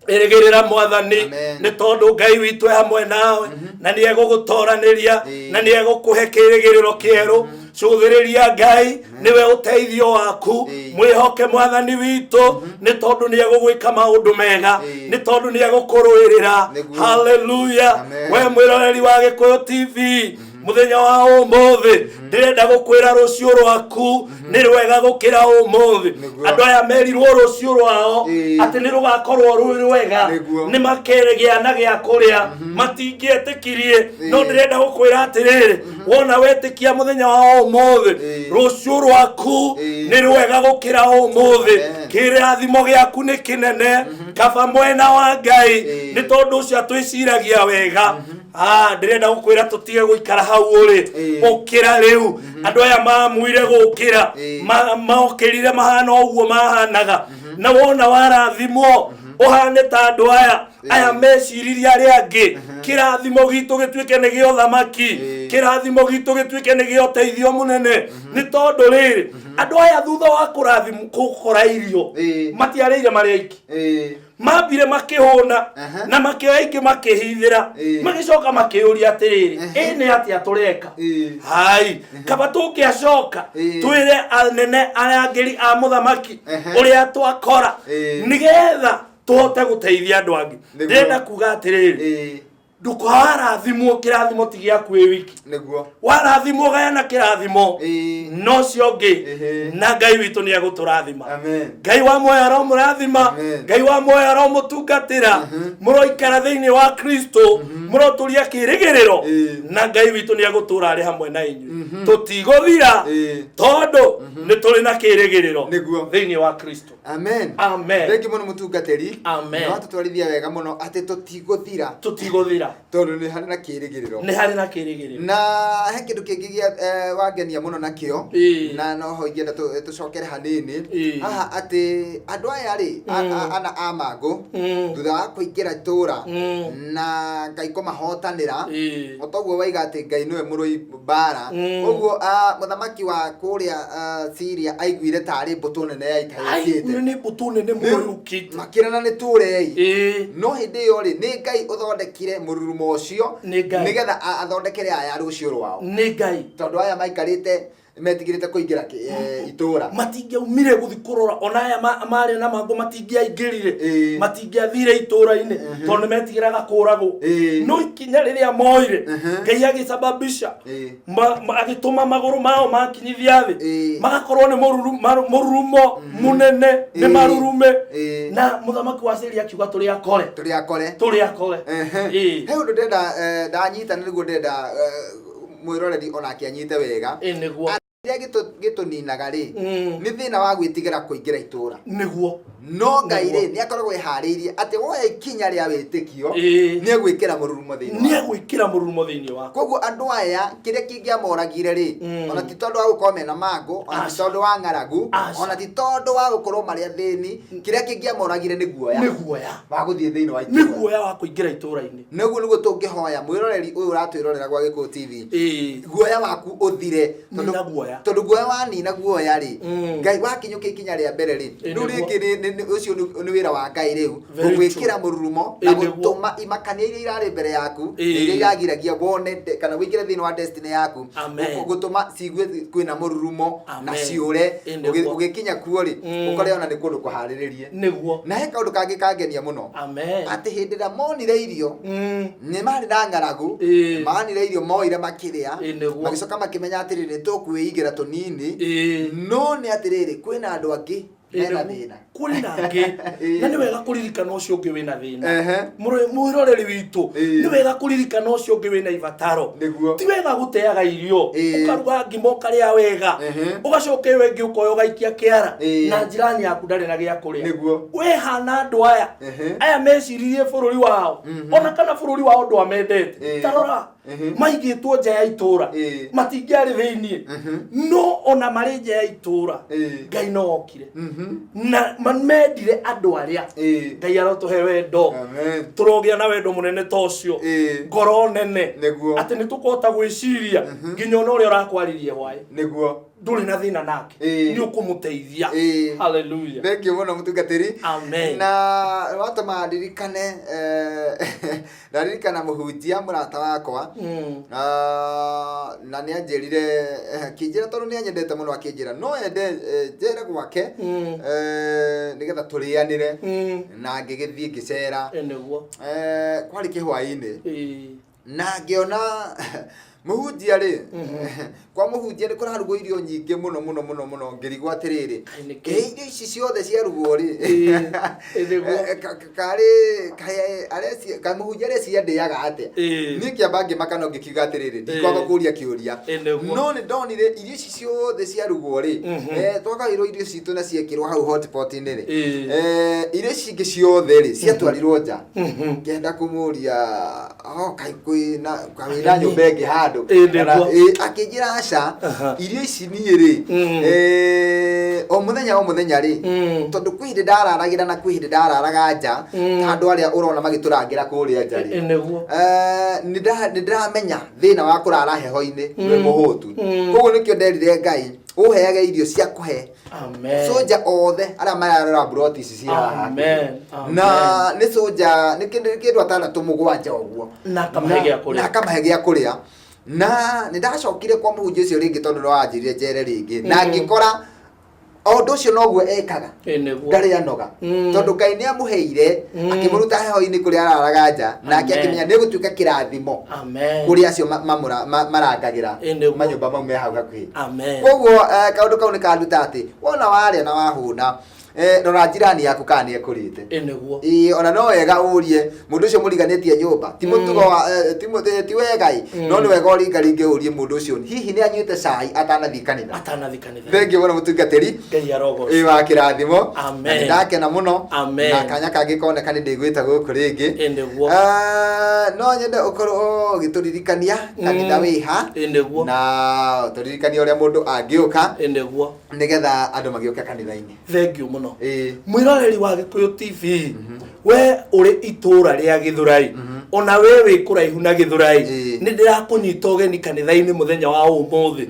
Speaker 3: Ĩrĩgĩrĩra Mwathani,
Speaker 2: Amen.
Speaker 3: nĩ tondũ Ngai witũ e hamwe nawe na nĩ egũgũtoranĩria na nĩ egũkũhe kĩrĩgĩrĩro kĩerũ. Cũthĩrĩria Ngai, nĩwe ũteithio waku. Mwĩhoke Mwathani witũ, nĩ tondũ nĩ egũgwĩka maũndũ mega, nĩ tondũ nĩ egũkũrũĩrĩra. Haleluya.
Speaker 2: Amen.
Speaker 3: We mwĩroreri wa Gĩkũyũ TV, mũthenya wa ũmũthĩ, ndĩrenda gũkwĩra rũciũ rwaku nĩ rwega gũkĩra ũmũthĩ. Andũ aya merirwo rũciũ rwao atĩ nĩ rũgakorwo rwĩ rwega, nĩ makeregĩa na gĩa kũrĩa, matingĩetĩkirie. No ndĩrenda gũkwĩra atĩrĩrĩ, wona wetĩkia mũthenya wa ũmũthĩ, rũciũ rwaku nĩ rwega gũkĩra ũmũthĩ.
Speaker 2: Amen.
Speaker 3: Kĩrathimo gĩaku nĩ kĩnene, kaba mwena wa Ngai, nĩ tondũ ũcio atwĩciragia wega. Ah, ndĩrenda gũkwĩra tũtige gũikara hau ũrĩ. Ũkĩra rĩu. Andũ aya mamuire gũkĩra, mokĩrire mahana ũguo mahanaga, na wona warathimwo. Ũhane ta andũ aya aya meciririe arĩa angĩ. Kĩrathimo gitũ gĩtuĩke nĩ gĩa ũthamaki, kĩrathimo gitũ gĩtuĩke nĩ gĩa ũteithio mũnene, nĩ tondũ rĩrĩ, andũ aya thutha wa kũrathimwo kũkora irio, matiarĩire marĩ aiki. Mambire makĩhũna na makĩoya ingĩ makĩhithĩra. Magĩcoka makĩũria atĩrĩrĩ, ĩ nĩ atĩa tũreka? Hai, kaba tũngĩacoka twĩre anene arangĩri a mũthamaki ũrĩa twakora, nĩgetha tũhote gũteithia andũ angĩ. Ndĩrenda kuga atĩrĩrĩ, ndũkawarathimwo, kĩrathimo ti gĩaku wĩ wiki. Warathimwo, gayana kĩrathimo no ũcio ũngĩ. Na Ngai witũ nĩ egũtũrathima.
Speaker 2: Amen.
Speaker 3: Ngai wa muoyo aromũrathima.
Speaker 2: Amen.
Speaker 3: Ngai wa muoyo aromũtungatĩra. Mũroikara thĩinĩ wa Kristo, mũrotũria kĩrĩgĩrĩro. Na Ngai witũ nĩ egũtũra arĩ hamwe na inyuĩ. Tũtigũthira, tondũ nĩ tũrĩ na kĩrĩgĩrĩro thĩinĩ wa Kristo.
Speaker 2: Amen.
Speaker 3: Amen.
Speaker 2: Thengi mũno, mũtungatĩri.
Speaker 3: Amen.
Speaker 2: Nĩ watũtwarithia wega mũno atĩ tũtigũthira,
Speaker 3: Tũtigũthira,
Speaker 2: tondũ nĩ harĩ na kĩrĩgĩrĩro.
Speaker 3: Nĩ harĩ na kĩrĩgĩrĩro.
Speaker 2: Na he kĩndũ kĩngĩ gĩa wangenia mũno nakĩo, na noho ingĩenda tũcokere hanini haha, atĩ andũ aya rĩ, ana a mangũ, thutha wa kũingĩra itũra na Ngai kũmahotanĩra, o toguo waiga atĩ Ngai nĩwe mũrũi mbara, ũguo mũthamaki wa kũrĩa Syria aiguire tarĩ mbũtũ nene ya ita
Speaker 3: Aiguire
Speaker 2: yũkĩte.
Speaker 3: Nĩ mbũtũ nene mũno yũkĩte.
Speaker 2: Makĩrana nĩ tũrei. No hĩndĩ ĩyo rĩ, nĩ Ngai ũthondekire mũrurumo ũcio,
Speaker 3: Nĩ Ngai.
Speaker 2: nĩgetha athondekere aya rũciũ rwao,
Speaker 3: Nĩ Ngai.
Speaker 2: Tondũ aya maikarĩte metigĩrĩte kũingĩra itũra.
Speaker 3: Matingĩaumire gũthi kũrora, ona aya marĩ na mangũ matingĩaingĩrire, matingĩathire itũra-inĩ tondũ nĩ metigĩraga kũragwo. No ikinya rĩrĩa moire, Ngai agĩsababisha, agĩtũma magũrũ mao makinyithia thĩ, magakorwo nĩ mũrurumo mũnene, nĩ marurume, na mũthamaki wa Syria akiuga, "Tũrĩ akore."
Speaker 2: Tũrĩ akore.
Speaker 3: Tũrĩ akore.
Speaker 2: He ũndũ ndĩrenda, ndanyita nĩ nĩguo ndĩrenda mwĩroreri onake anyite wega.
Speaker 3: Nĩguo.
Speaker 2: Kĩrĩa gĩtũninaga rĩ, nĩ thĩna wa gwĩtigĩra kũingĩra itũra. No Ngai rĩ, nĩ akoragwo eharĩirie atĩ woya ikinya rĩa wĩtĩkio, nĩ egwĩkĩra mũrurumo thĩinĩ
Speaker 3: Nĩ egwĩkĩra mũrurumo thĩinĩ waku.
Speaker 2: Koguo andũ aya kĩrĩa kĩngĩamoragire rĩ, ona ti tondũ wa gũkorwo mena mangũ, ona ti
Speaker 3: Aca.
Speaker 2: tondũ wa ng'aragu,
Speaker 3: Aca.
Speaker 2: ona ti tondũ wa gũkorwo marĩ athĩni, kĩrĩa kĩngĩamoragire nĩ guoya
Speaker 3: Nĩ guoya
Speaker 2: wa gũthiĩ thĩinĩ wa
Speaker 3: Nĩ
Speaker 2: itũũra.
Speaker 3: guoya wa kũingĩra itũũra-inĩ.
Speaker 2: Nĩguo tũngĩhoya mwĩroreri ũyũ ũratwĩrorera gwa Gĩkũyũ TV, guoya waku ũthire.
Speaker 3: Nina guoya.
Speaker 2: Tondũ guoya wanina guoya rĩ, Ngai wakinyũkia ikinya rĩa mbere rĩ, rĩu rĩngĩ ũcio nĩ wĩra wa Ngai rĩu
Speaker 3: Very
Speaker 2: gũgwĩkĩra mũrurumo na
Speaker 3: Nĩguo.
Speaker 2: gũtũma imakania iria irarĩ mbere yaku na iria iragiragia wone kana wĩingĩre thĩinĩ wa destiny yaku,
Speaker 3: Amen.
Speaker 2: gũtũma ciigue kwĩna mũrurumo na
Speaker 3: Amen.
Speaker 2: ciũre. Ũgĩkinya kuo rĩ, ũkore ona nĩ kũndũ kũharĩrĩrie. Na he kaũndũ kangĩ kangenia mũno,
Speaker 3: Amen.
Speaker 2: atĩ hĩndĩ ĩrĩa monire irio, nĩ marĩ na ng'aragu, manire irio, moire makĩrĩa, magĩcoka makĩmenya atĩrĩrĩ, tũkwĩigĩra tũnini, no nĩ atĩrĩrĩ, kwĩna andũ angĩ mena thĩna.
Speaker 3: Kũrĩ na angĩ. Na nĩ wega kũririkana ũcio ũngĩ wĩna thĩna. Mwĩroreri witũ, nĩ wega kũririkana ũcio ũngĩ wĩna ibataro. Ti wega gũteaga irio. Ũkaruga ngima ũkarĩa wega, ũgacoka ĩyo ĩngĩ ũkoya ũgaikia kĩara, na njirani yaku ndarĩ na gĩa kũrĩa. Wehana andũ aya aya meciririe bũrũri wao, ona kana bũrũri wao ndwamendete. Tarora, maigĩtwo nja ya itũra, matingĩarĩ thĩiniĩ, no ona marĩ nja ya itũra, Ngai no okire na mendire andũ arĩa. Ngai arotũhe wendo.
Speaker 2: Amen.
Speaker 3: Tũrogĩa na wendo mũnene ta ũcio, ngoro nene, atĩ nĩ tũkũhota gwĩciria nginya ona ũrĩa ũrakwaririe hwaĩ, ndũrĩ na thĩna nake, nĩ ũkũmũteithia. Hallelujah.
Speaker 2: Thank you mũno, mũtungatĩri.
Speaker 3: Amen.
Speaker 2: Na watũma ndirikane, ndaririkana mũhunjia mũrata wakwa. Ah, na nĩ anjĩrire, akĩnjĩra tondũ nĩ anyendete mũno, akĩnjĩra no ende njere gwake nĩgetha tũrĩanĩre, na ngĩgĩthiĩ ngĩcera. Kwarĩ kĩhwaĩ-inĩ, na ngĩona mũhunjia rĩ, kwa mũhunjia nĩ kũrarugwo irio nyingĩ mũno mũno mũno mũno. Ngĩrigwo atĩrĩrĩ,
Speaker 3: Kaĩ nĩ kĩ?
Speaker 2: Ĩ irio ici ciothe ciarugwo rĩ,
Speaker 3: Nĩguo.
Speaker 2: karĩ kaĩ kaĩ mũhunjia areciria ndĩaga atĩa? Niĩ kĩamba ngĩmaka, no ngĩkiuga atĩrĩrĩ, ndikwamba kũria kĩũria.
Speaker 3: Nĩguo.
Speaker 2: No nĩ ndonire irio ici ciothe ciarugwo rĩ, twagaĩrwo irio citũ na ciekĩrwo hau hotpot-inĩ rĩ, irio ici ingĩ ciothe rĩ, ciatwarirwo nja. Ngĩenda kũmũria, oh, kaĩ kwĩna nyũmba ĩngĩ handũ? handũ.
Speaker 3: Ĩ, nĩguo.
Speaker 2: Akĩnjĩra aca, irio ici niĩ rĩ, o mũthenya o mũthenya rĩ, tondũ kwĩ hĩndĩ ndararagĩra na kwĩ hĩndĩ ndararaga nja, ta andũ arĩa ũrona magĩtũrangĩra kũrĩa nja rĩ.
Speaker 3: Ĩ, nĩguo.
Speaker 2: Nĩ ndĩramenya thĩna wa kũrara heho-inĩ wĩ mũhũtu. Koguo nĩkĩo nderire Ngai ũheage irio cia kũhe
Speaker 3: Amen.
Speaker 2: soja othe arĩa mararora mburoti ici ciĩ haha.
Speaker 3: Amen. Amen.
Speaker 2: Na nĩ soja nĩ kĩndũ atandatũ mũgwanja ũguo.
Speaker 3: Na akamahe gĩa kũrĩa.
Speaker 2: Na akamahe gĩa kũrĩa. Na nĩ ndacokire kwa mũhunjia ũcio rĩngĩ tondũ no wanjĩrire njere rĩngĩ, na ngĩkora o ũndũ ũcio noguo ekaga.
Speaker 3: Ĩ, nĩguo.
Speaker 2: Ndarĩ anoga, tondũ Ngai nĩ amũheire, akĩmũruta heho-inĩ kũrĩa araraga nja, nake
Speaker 3: Amen.
Speaker 2: akĩmenya nĩ gũtuĩka kĩrathimo
Speaker 3: Amen.
Speaker 2: kũrĩ acio marangagĩra
Speaker 3: Ĩ, nĩguo.
Speaker 2: manyũmba mau me hau hakuhĩ.
Speaker 3: Amen.
Speaker 2: Koguo kaũndũ kau nĩ kanduta atĩ wona warĩa na wahũna, rora njirani yaku kana nĩ ekũrĩte.
Speaker 3: Ĩ, nĩguo.
Speaker 2: Ĩĩ, ona no wega ũrie mũndũ ũcio mũriganĩtie nyũmba, ti mũtugo wa ti wega ĩ, no nĩ wega ũringaringe ũrie mũndũ ũcio hihi nĩ anyuĩte cai atanathiĩ kanitha.
Speaker 3: Atanathiĩ kanitha.
Speaker 2: Thengiũ mũno mũtungatĩri.
Speaker 3: Ngai arogocwo.
Speaker 2: Ĩ wa kĩrathimo.
Speaker 3: Amen.
Speaker 2: Na nĩndakena mũno.
Speaker 3: Amen.
Speaker 2: Na kanya kangĩ koneka nĩ ndĩgwĩta gũkũ rĩngĩ.
Speaker 3: Ĩ, nĩguo.
Speaker 2: No nyende ũkorwo ũgĩtũririkania kanitha wĩha.
Speaker 3: Ĩ, nĩguo.
Speaker 2: Na tũririkanie ũrĩa mũndũ angĩũka
Speaker 3: Ĩ, nĩguo.
Speaker 2: nĩgetha andũ magĩũke kanitha-inĩ.
Speaker 3: Thengiũ mũno.
Speaker 2: Ĩĩ.
Speaker 3: Mwĩroreri wa Gĩkũyũ TV, we ũrĩ itũũra rĩa Gĩthũrai, ona we wĩ kũraihu na Gĩthũrai, nĩ ndĩrakũnyita ũgeni kanitha-inĩ mũthenya wa ũmũthĩ.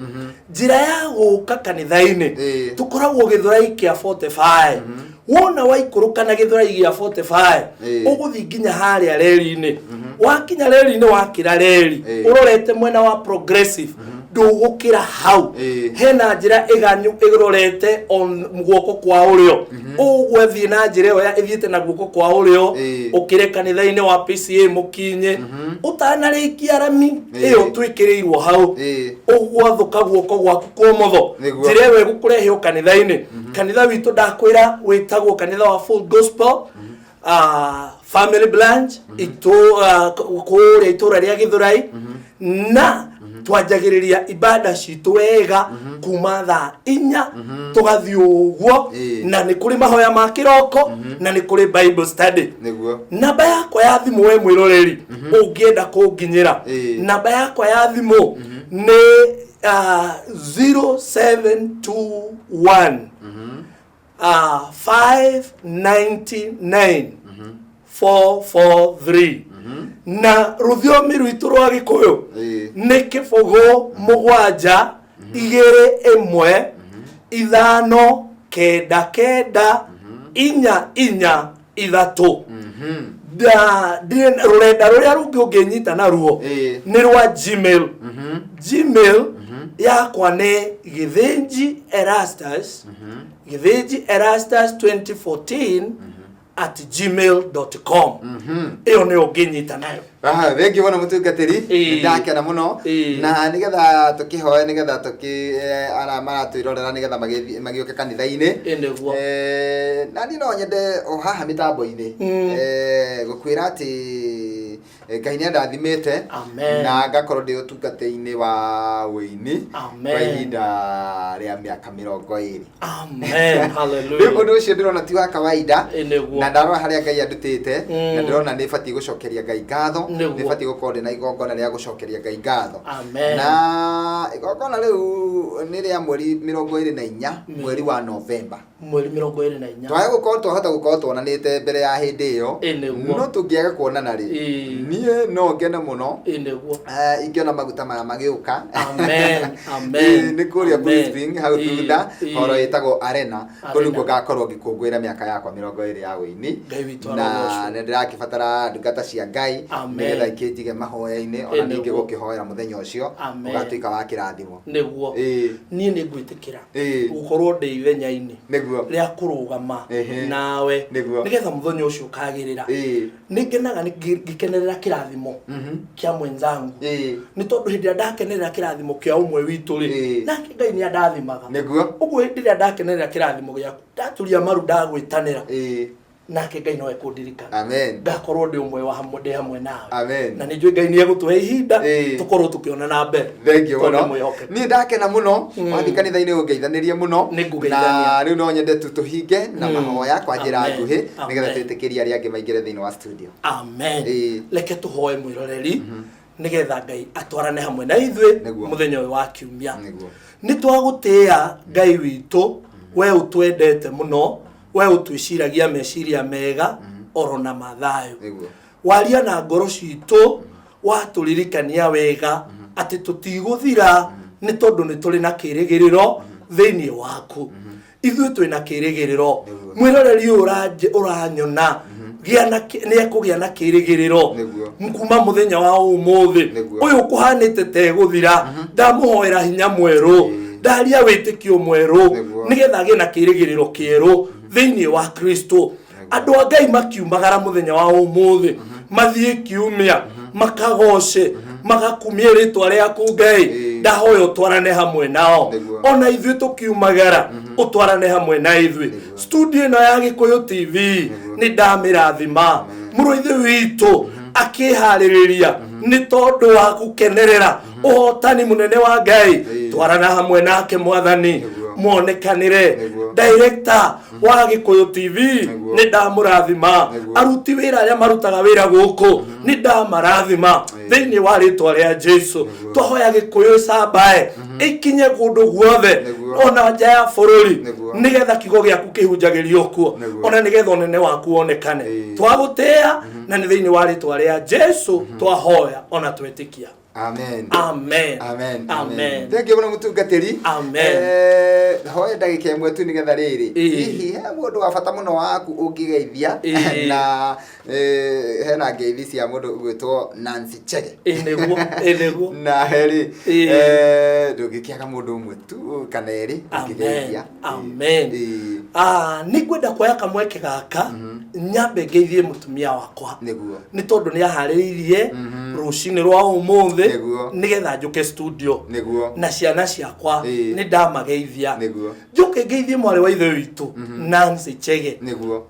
Speaker 3: Njĩra ya gũka kanitha-inĩ, tũkoragwo Gĩthũrai kĩa 45. Wona waikũrũka na Gĩthũrai gĩa 45, ũgũthiĩ nginya harĩa reri-inĩ. Wakinya reri-inĩ, wakĩra reri, ũrorete mwena wa Progressive, ndũgũkĩra hau. Hena njĩra ĩganyu ĩrorete on guoko kwa ũrĩo. Ũgwethiĩ na njĩra ĩyo ĩthiĩte na guoko kwa ũrĩo, ũkĩre kanitha-inĩ wa PCA mũkinye. Ũtanarĩkia rami ĩyo twĩkĩrĩirwo hau, ũgwathũka guoko gwaku kwa ũmotho.
Speaker 2: Nĩguo.
Speaker 3: Njĩra ĩyo ĩgũkũrehe o kanitha-inĩ. Kanitha witũ ndakwĩra wĩtagwo kanitha wa Full Gospel Family Branch kũrĩa itũra rĩa Gĩthũrai, na twanjagĩrĩria ibada citũ wega kuma thaa 4 tũgathiĩ ũguo. Na nĩ kũrĩ mahoya ma kĩroko na nĩ kũrĩ Bible study.
Speaker 2: Nĩguo.
Speaker 3: Namba yakwa ya thimũ, we mwĩroreri ũngĩenda kũnginyĩra, namba yakwa ya thimũ nĩ 0721 599 443, na rũthiomi rwitũ rwa Gĩkũyũ nĩ 0 7 2 1 5 9 9 4 4 3. Rũrenda rũrĩa rũngĩ ũngĩnyita naruo nĩ rwa Gmail. Gmail yakwa nĩ Gĩthĩnji Erastus, Gĩthĩnji Erastus 2014@gmail.com. Ĩyo nĩyo ũngĩnyita nayo.
Speaker 2: Aha, thengiũ mũno mũtungatĩri. Nĩndakena mũno. Na nĩgetha tũkĩhoe, nĩgetha tũkĩ ara maratwĩrorera, nĩgetha magĩũke kanitha-inĩ.
Speaker 3: Ĩ, nĩguo.
Speaker 2: Na niĩ no nyende o haha mĩtambo-inĩ gũkwĩra atĩ Ngai nĩ andathimĩte
Speaker 3: Amen.
Speaker 2: na ngakorwo ndĩ ũtungata-inĩ wa ũini
Speaker 3: Amen.
Speaker 2: kwa ihinda rĩa mĩaka 20.
Speaker 3: Amen.
Speaker 2: Rĩu
Speaker 3: Hallelujah.
Speaker 2: ũndũ ũcio ndĩrona ti wa kawaida.
Speaker 3: Ĩ, nĩguo.
Speaker 2: Na ndarora harĩa Ngai andutĩte, na ndĩrona nĩ batiĩ gũcokeria Ngai ngatho.
Speaker 3: Nĩguo.
Speaker 2: Nĩ batiĩ gũkorwo ndĩ na igongona rĩa gũcokeria Ngai ngatho.
Speaker 3: Amen.
Speaker 2: Na igongona rĩu nĩ rĩa mweri 24 mweri wa Novemba.
Speaker 3: Mweri 24.
Speaker 2: Twaya gũkorwo twahota gũkorwo tuonanĩte mbere ya hĩndĩ ĩyo.
Speaker 3: Ĩ, nĩguo.
Speaker 2: No tũngĩaga kuonana rĩ, niĩ no ngene mũno
Speaker 3: Ĩ, nĩguo.
Speaker 2: Ingĩona maguta maya magĩũka.
Speaker 3: Amen. Amen.
Speaker 2: Ĩ, nĩ kũrĩa Blue
Speaker 3: Amen.
Speaker 2: Spring hau thutha, horo ĩtagwo Arena. Kũu
Speaker 3: Arena.
Speaker 2: nĩkuo ngakorwo ngĩkũngũĩra mĩaka yakwa 20 ya ũini.
Speaker 3: Ngai witũ
Speaker 2: Na
Speaker 3: arogocwo.
Speaker 2: nĩ ndĩrakĩbatara ndungata cia Ngai
Speaker 3: Amen.
Speaker 2: nĩgetha ikĩnjige mahoya-inĩ, ona
Speaker 3: Ĩ,
Speaker 2: ningĩ
Speaker 3: nĩguo.
Speaker 2: gũkĩhoera mũthenya ũcio
Speaker 3: Amen.
Speaker 2: ũgatuĩka wa kĩrathimo.
Speaker 3: Nĩguo. Niĩ nĩ ngwĩtĩkĩra gũkorwo ndĩ ithenya-inĩ rĩa kũrũgama nawe nĩgetha mũthenya ũcio ũkagĩrĩra. Nĩ ngenaga nĩ ngĩkenerera kĩrathimo kĩa mwenzangu, nĩ tondũ hĩndĩ ĩrĩa ndakenerera kĩrathimo kĩa ũmwe witũ rĩ, nake Ngai nĩ andathimaga. Ũguo hĩndĩ ĩrĩa ndakenerera kĩrathimo gĩaku, ndaturia maru ndagwĩtanĩra, nake Ngai no ekũndirikana.
Speaker 2: Amen.
Speaker 3: Ngakorwo ndĩ ũmwe wa hamwe, ndĩ hamwe nawe.
Speaker 2: Amen.
Speaker 3: Na nĩ njũĩ Ngai nĩ egũtũhe ihinda tũkorwo tũkĩonana mbere.
Speaker 2: Thengiũ
Speaker 3: Tondũ
Speaker 2: mũno.
Speaker 3: nĩ mwĩhokeku.
Speaker 2: Niĩ ndakena mũno. Wathiĩ kanitha-inĩ ũngeithanĩrie mũno.
Speaker 3: Nĩngũgeithania.
Speaker 2: Na rĩu no nyende tu tũhinge na mahoya kwa njĩra nguhĩ,
Speaker 3: Amen.
Speaker 2: nĩgetha twĩtĩkĩrie arĩa angĩ maingĩre thĩinĩ wa studio.
Speaker 3: Amen. Reke tũhoe. Mwĩroreri, Nĩgetha Ngai atwarane hamwe na ithuĩ mũthenya ũyũ wa kiumia. Nĩ twagũtĩĩa Ngai witũ, we ũtwendete mũno, we ũtwĩciragia meciria mega oro na mathayo. Waria na ngoro citũ, watũririkania wega atĩ tũtigũthira, nĩ tondũ nĩ tũrĩ na kĩrĩgĩrĩro thĩinĩ waku. Ithuĩ twĩ na kĩrĩgĩrĩro. Mwĩroreri ũyũ ũranyona gĩa na nĩ ekũgĩa na kĩrĩgĩrĩro kuma mũthenya wa ũmũthĩ ũyũ ũkũhanĩte tegũthira. Ndamũhoera hinya mwerũ, ndaria wĩtĩkio mwerũ, nĩgetha agĩe na kĩrĩgĩrĩro kĩerũ thĩinĩ wa Kristo. Andũ a Ngai makiumagara mũthenya wa ũmũthĩ mathiĩ kiumia, makagoce, magakumie rĩtwa rĩaku Ngai. Ndahoya ũtwarane hamwe nao. Ona ithuĩ tũkiumagara, ũtwarane hamwe na ithuĩ. Studio ĩno ya Gĩkũyũ TV nĩ ndamĩrathima. Mũrũ ithe witũ akĩharĩrĩria nĩ tondũ wa gũkenerera ũhotani mũnene wa Ngai, twarana hamwe nake Mwathani, muonekanĩre. Director wa Gĩkũyũ TV, nĩ ndamũrathima. Aruti wĩra arĩa marutaga wĩra gũkũ, nĩ ndamarathima thĩinĩ wa rĩtwa rĩa Jesu. Twahoya Gĩkũyũ ĩcambae, ĩkinye kũndũ guothe, ona nja ya bũrũri, nĩgetha kiugo gĩaku kĩhunjagĩrio kuo, ona nĩgetha ũnene waku wonekane. Twagũtĩĩa, na nĩ thĩinĩ wa rĩtwa rĩa Jesu twahoya ona twetĩkia.
Speaker 2: Amen.
Speaker 3: Amen.
Speaker 2: Amen.
Speaker 3: Amen.
Speaker 2: Thank you mũno, mũtungatĩri.
Speaker 3: Amen.
Speaker 2: Hoe ndagĩka ĩmwe tu nĩgetha rĩrĩ, hihi he mũndũ wa bata mũno waku ũngĩgeithia? Na hena ngeithi cia mũndũ ũgwĩtwo Nancy Chege.
Speaker 3: Ĩĩ nĩguo, ĩĩ nĩguo.
Speaker 2: Na herĩ, ndũngĩkĩaga mũndũ ũmwe tu kana erĩ ũngĩgeithia.
Speaker 3: Amen. Ah, nĩ ngwenda kuoya kamweke gaka nyambe ngeithie mũtumia wakwa, nĩ tondũ nĩ aharĩrĩirie rũcinĩ rwa ũmũthĩ nĩgetha njũke studio, na ciana ciakwa, nĩ ndamageithia. Njoke ngeithie mwarĩ wa ithe witũ Nancy Chege,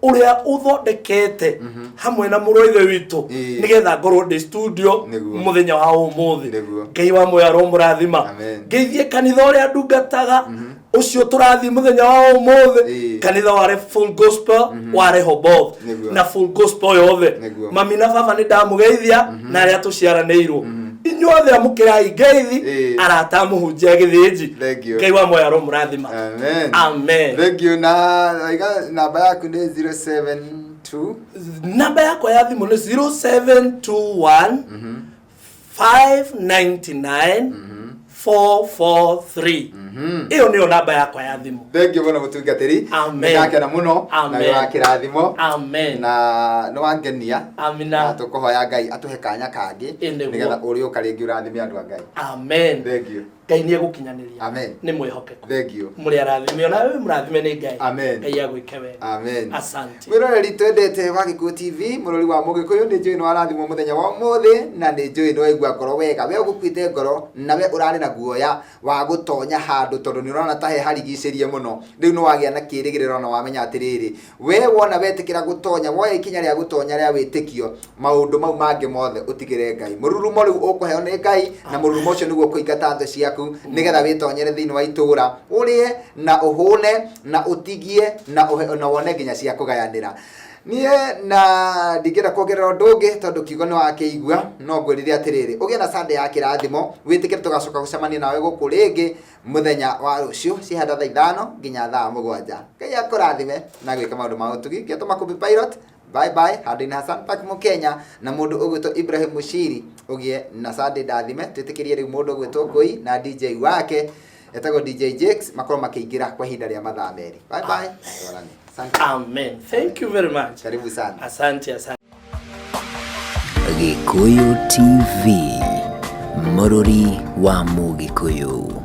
Speaker 3: ũrĩa ũthondekete hamwe na mũrũ wa ithe witũ nĩgetha ngorwo ndĩ studio mũthenya wa ũmũthĩ. Ngai wa muoyo aromũrathima. Ngeithie kanitha ũrĩa ndungataga, ũcio tũrathiĩ mũthenya wa ũmũthĩ, kanitha wa Full Gospel wa Rehoboth, na Full Gospel yothe. Mami na baba nĩ ndamũgeithia, na arĩa tũciaranĩirwo inyuothe, amũkĩrai ngeithi. Arata a mũhunjia Gĩthĩnji.
Speaker 2: Thank you.
Speaker 3: Ngai wa muoyo aromũrathima.
Speaker 2: Amen.
Speaker 3: Amen.
Speaker 2: Thank you. Na waiga namba yaku nĩ 072?
Speaker 3: Namba yakwa ya thimũ nĩ 0721 599 443. Ĩyo nĩyo namba yakwa ya thimũ.
Speaker 2: Thank you mũno, mũtungatĩri.
Speaker 3: Amen.
Speaker 2: Nĩndakena mũno na
Speaker 3: Amen.
Speaker 2: wĩ wa kĩrathimo.
Speaker 3: Amen.
Speaker 2: Na nĩ wangenia.
Speaker 3: Amina.
Speaker 2: Na tũkũhoya Ngai atũhe kanya kangĩ,
Speaker 3: Ĩ, nĩguo.
Speaker 2: nĩgetha ũrĩũka rĩngĩ ũrathime andũ a Ngai.
Speaker 3: Amen.
Speaker 2: Thank you.
Speaker 3: Ngai nĩ egũkinyanĩria.
Speaker 2: Amen.
Speaker 3: Nĩ mwĩhokeku.
Speaker 2: Thank you.
Speaker 3: Mũrĩ arathime, ona we mũrathime nĩ Ngai.
Speaker 2: Amen.
Speaker 3: Ngai agwĩke wega.
Speaker 2: Amen.
Speaker 3: Asante.
Speaker 2: Mwĩroreri twendete wa Gĩkũyũ TV, mũrori wa Mũgĩkũyũ, nĩ njũĩ nĩ warathimwo mũthenya wa ũmũthĩ, na nĩ njũĩ nĩ waigua ngoro wega. We ũgũkuĩte ngoro na we ũrarĩ na guoya wa gũtonya handũ tondũ nĩ ũrona ta he harigicĩrie mũno, rĩu nĩ wagĩa na kĩrĩgĩrĩro na wamenya atĩrĩrĩ, we wona wetĩkĩra gũtonya, woya ikinya rĩa gũtonya rĩa wĩtĩkio, maũndũ mau mangĩ mothe ũtigĩre Ngai. Mũrurumo rĩu ũkũheo nĩ Ngai, na mũrurumo ũcio nĩguo kũingata thũ ciaku, nĩgetha wĩtonyere thĩinĩ wa itũũra, ũrĩe na ũhũne na ũtigie na na wone nginya cia kũgayanĩra. Niĩ na ndingĩenda kuongerera ũndũ ũngĩ tondũ kiugo nĩ wakĩigua. No ngwĩrire atĩrĩrĩ, ũgĩe na Sunday ya kĩrathimo. Wĩtĩkĩre tũgacoka gũcemania nawe gũkũ rĩngĩ mũthenya wa rũciũ cihanda thaa 5 nginya thaa 7. Ngai akũrathime na gwĩka maũndũ ma ũtugi. Ngĩtwo Makũmbĩ Pilot, bye bye. Handũ-inĩ Hassan Park Mũkenya na mũndũ ũgwĩtwo Ibrahim Mushiri, ũgĩe na Sunday ndathime. Twĩtĩkĩrie rĩu mũndũ ũgwĩtwo Ngũi na DJ wake etagwo DJ Jakes makorwo makĩingĩra kwa ihinda rĩa mathaa 2. Bye bye. Twarane. Asante.
Speaker 3: Amen. Thank you very much.
Speaker 2: Karibu sana.
Speaker 3: Asante, asante.
Speaker 1: Gĩkũyũ TV, mũrũri wa Mũgĩkũyũ.